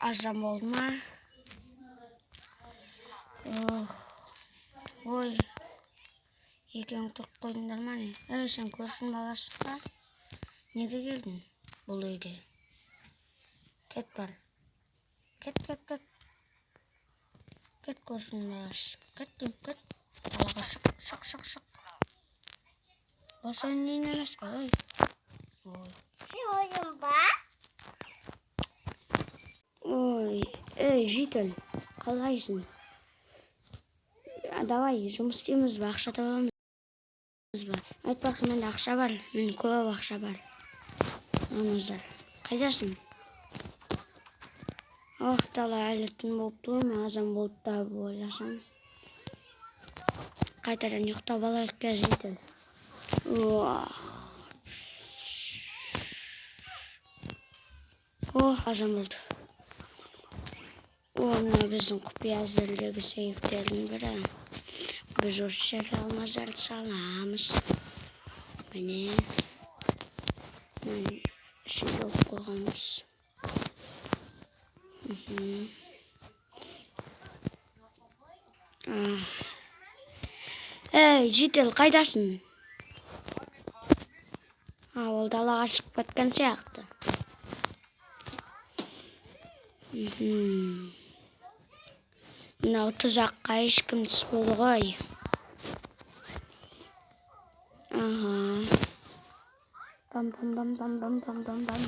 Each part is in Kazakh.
Азан болды ма? Ох, ой, екеуің тұрып қойдыңдар ма не? Ей, сен көршінің баласың ба? Неге келдің бұл үйге? Кет бар. Кет, кет, кет. Кет, көршінің баласы. Кет деймін, кет. Далаға шық, шық, шық, шық. Бұл сенің үйің емес қой, ой. Ой. Сен ойын ба? Ой, ей, житель, қалайсың? Давай, жұмыс істейміз бе, ақша табамыз ба? Айтпақшы, менде ақша бар, мен көп ақша бар. Алмаздар, қайдасың? Ох, дала әлі түн болып тұр ма, азан болды да ойласам. Қайтадан ұйықтап алайық, кел, житель. Ох. Ох, азан болды. О, мына біздің құпия жердегі сейфтердің бірі. Біз осы жерге алмаздарды саламыз. Міне. Мынаның ішін жауып қойғанбыз. Ей, житель, қайдасың? А, ол далаға шығып кеткен сияқты. Мынау тұзаққа ешкім түспеді ғой. Аха. Пам, пам, пам, пам, пам, пам, пам, пам.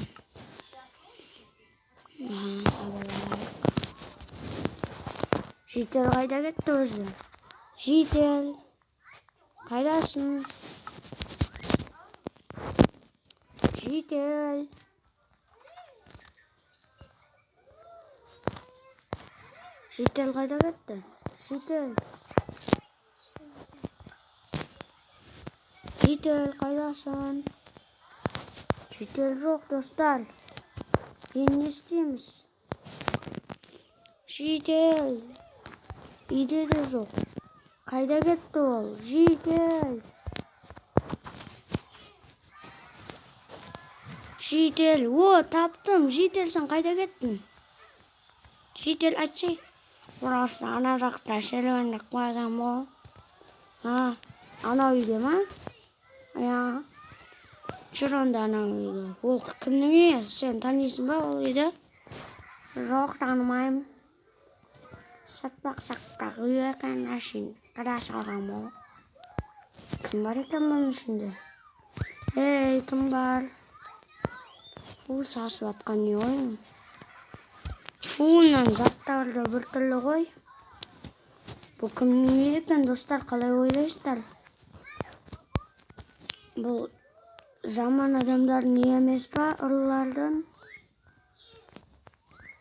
Аха, табалайық. Житель қайда кетті өзі? Житель, қайдасың? Житель. Житель қайда кетті? Житель. Житель, қайдасың? Житель жоқ, достар. Енді не істейміз? Житель. Үйде де жоқ. Қайда кетті ол? Житель. Житель. О, таптым. Житель, сен қайда кеттің? Житель, айтсай. Орасы ана жақта серуендеп қойған ғой. А, анау үйде ма? Иә. Жүр онда анау үйге. Ол кімнің үйі? Сен танисың ба ол үйді? Жоқ, танымаймын. Сатпақ-сатпақ үй екен, әшейін қара салған ғой. Кім бар екен бұның ішінде? Ей, кім бар? Фу, сасып атқан не ғой? Фу, мынаның заттары да біртүрлі ғой. Бұл кімнің үйі екен, достар, қалай ойлайсыздар? Бұл жаман адамдардың үйі емес па, ұрылардың?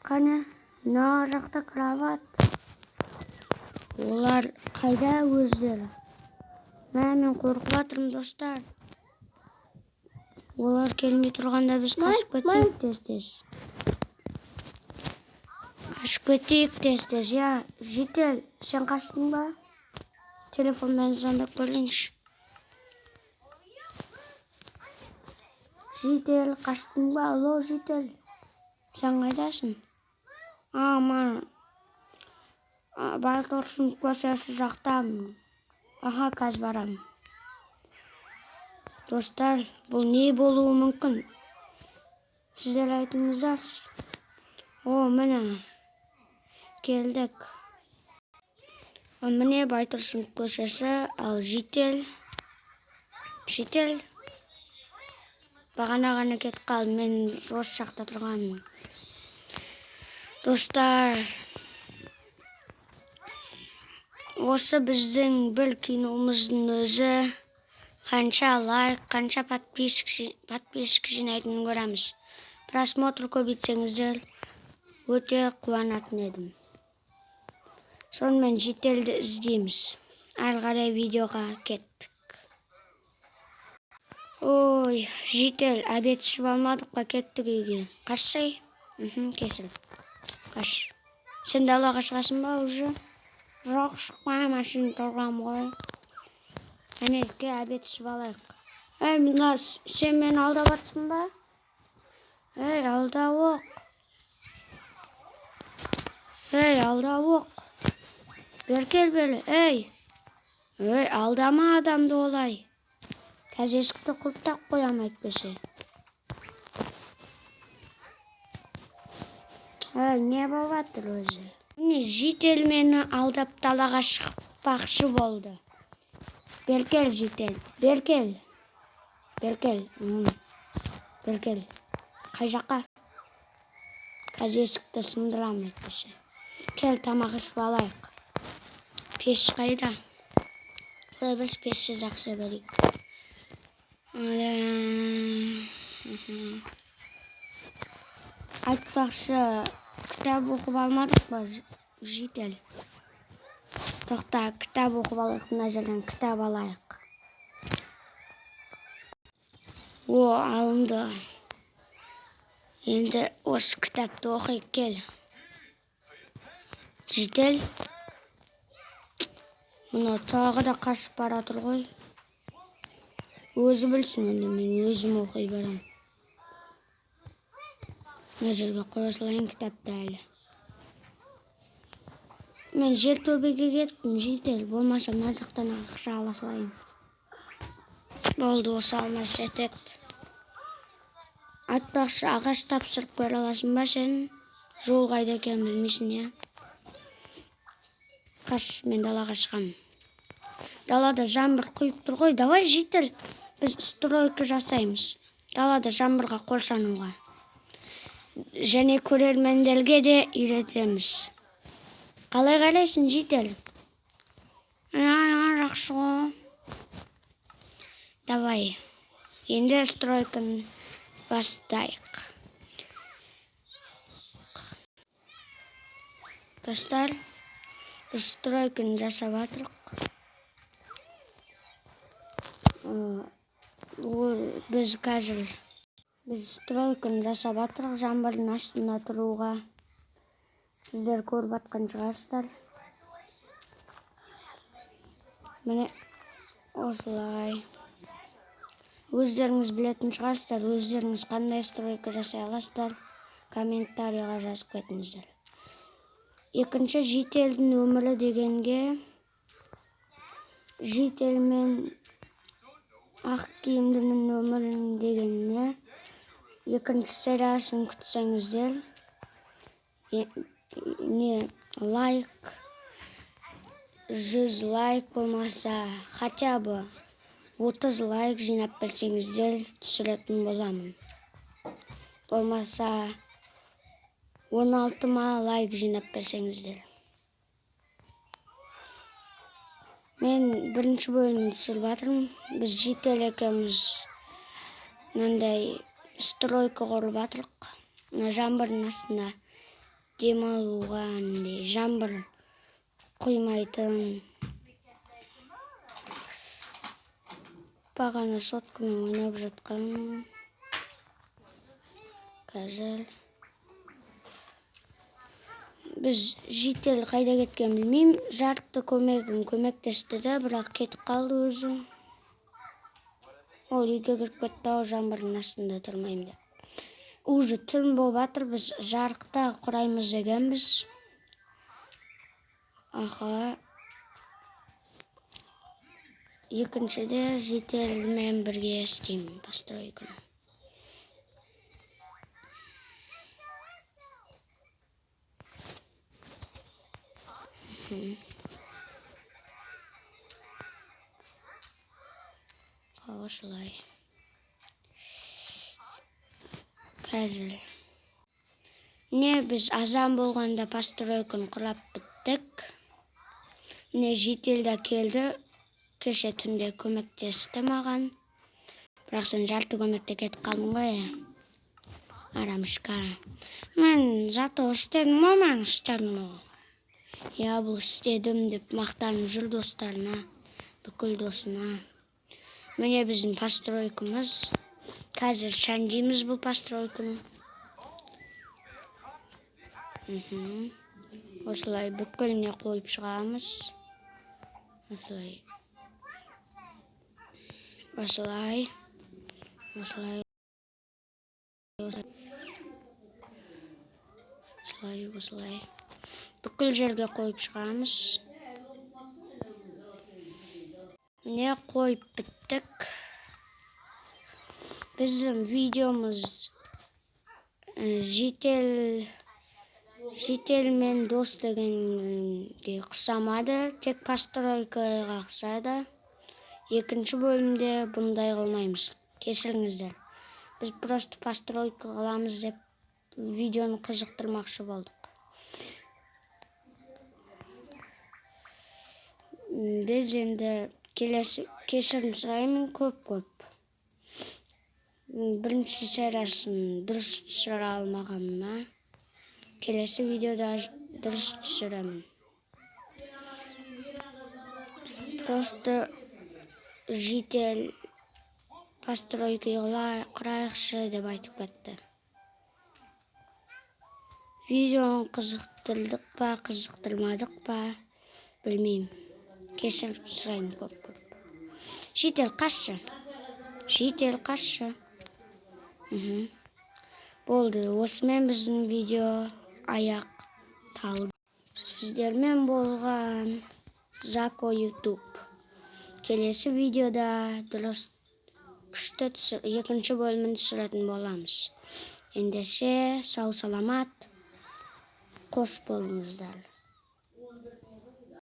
Қане, мына жақта кровать. Олар қайда өздері? Мә, мен қорқып жатырмын, достар. Олар келмей тұрғанда біз қашып кетейік тез-тез. Қашып кетейік тез-тез, иә. Житель, сен қаштың ба? Телефонмен звондап көрейінші. Житель, қаштың ба? Алло, житель. Сен қайдасың? А, мен Байтұрсын көшесі жақтамын. Аха, қазір барамын. Достар, бұл не болуы мүмкін? Сіздер айтыңыздаршы. О, міне. Келдік. О, міне Байтұрсын көшесі, ал житель. Житель. Бағана ғана кетіп қалдым, мен осы жақта тұрғанмын. Достар, осы біздің бір киномыздың өзі қанша лайк, қанша подписчик жинайтынын көреміз. Просмотр көбейтсеңіздер өте қуанатын едім. Сонымен жительді іздейміз. Әрі қарай видеоға кеттік. Ой, житель, обед ішіп алмадық па, кеттік үйге. Қашсай? Кешір. Қаш. Сен далаға шығасың ба уже? Жоқ, шықпаймын, әшейін тұрғанмын ғой. Әне, кел, обед ішіп алайық. Ей, мына сен мені алдап жатсың ба? Ей, алдауық. Ей, алдауық. Бері кел, бері, ей. Ей, алдама адамды олай. Қазір есікті құлыптап қоям әйтпесе. Ей, не болып жатыр өзі? Міне, житель мені алдап далаға шықпақшы болды. Бері кел, житель, бері кел. Бері кел. Бері кел. Қай жаққа? Қазір есікті сындырамын әйтпесе. Кел, тамақ ішіп алайық. Пеш қайда? Құдай білсін, пешті жақсы берейік. Айтпақшы, кітап оқып алмадық па, житель? Тоқта, кітап оқып алайық, мына жерден кітап алайық. О, алынды. Енді осы кітапты оқиық, кел. Житель. Мына тағы да қашып бара жатыр ғой. Өзі білсін, енді мен өзім оқи барамын. Мына жерге қоя салайын кітапты әлі. Мен жертөбеге кеттім, житель. Болмаса мына жақтан ақша ала салайын. Болды, осы алмас жетеді. Айтпақшы, ағаш тапсырып бере аласың ба сен? Жол қайда екенін білмейсің, иә? Қаш, мен далаға шығамын. Далада жаңбыр құйып тұр ғой. Давай, житель, біз стройка жасаймыз. Далада жаңбырға қоршануға. Және көрермендерге де үйретеміз. Қалай қарайсың, житель? Жақсы ғой. Давай. Енді стройканы бастайық. Достар, біз стройканы жасап жатырық. Біз қазір стройканы жасап жатырық жаңбырдың астында тұруға. Сіздер көріп жатқан шығарсыздар. Міне осылай. Өздеріңіз білетін шығарсыздар, өздеріңіз қандай стройка жасай аласыздар, комментарийға жазып кетіңіздер. Екінші жительдің өмірі дегенге житель мен ақ киімдінің өмірін дегеніне екінші сериясын күтсеңіздер, не лайк, 100 лайк болмаса, хотя бы 30 лайк жинап берсеңіздер түсіретін боламын. Болмаса 16 ма лайк жинап берсеңіздер. Мен бірінші бөлімін түсіріп жатырмын. Біз житель екеуміз мынандай стройка құрып жатырық. Мына жаңбырдың астында демалуға, мындай жаңбыр құймайтын. Бағана соткамен ойнап жатқан. Қазір біз житель қайда кеткенін білмеймін. Жарты көмегін көмектесті де, бірақ кетіп қалды өзі. Ол үйге кіріп кетті ау, жаңбырдың астында тұрмаймын деп. Уже түн болып жатыр, біз жарықта құраймыз дегенбіз. Аха. Екіншіде жительмен бірге істеймін постройканы. Осылай. Қазір. Не, біз азан болғанда постройканы құрап біттік. Міне, житель де келді. Кеше түнде көмектесті маған. Бірақ сен жарты көмекте кетіп қалдың ғой. Арамышка. Мен зато істедім ғой, мен істедім ғой. Я бұл істедім деп мақтанып жүр достарына, бүкіл досына. Міне біздің постройкамыз. Қазір сәндейміз бұл постройканы. Осылай бүкіліне қойып шығамыз. Осылай. Осылай. Осылай. Осылай, осылай. Бүкіл жерге қойып шығамыз. Міне, қойып біттік. Біздің видеомыз житель мен дос дегенге ұқсамады, тек постройкаға ұқсады. Екінші бөлімде бұндай қылмаймыз, кешіріңіздер. Біз просто постройка қыламыз деп видеоны қызықтырмақшы болдық. Біз енді келесі, кешірім сұраймын көп-көп. Бірінші сериясын дұрыс түсіре алмағаныма. Келесі видеода дұрыс түсіремін. Просто житель постройка құрайықшы деп айтып кетті. Видеоны қызықтырдық па, қызықтырмадық па, білмеймін. Кешірім сұраймын көп-көп. Житель қашшы. Житель қашшы. Болды, осымен біздің видео аяқталды. Сіздермен болған Зако YouTube. Келесі видеода дұрыс күшті екінші бөлімін түсіретін боламыз. Ендеше сау саламат, қош болыңыздар.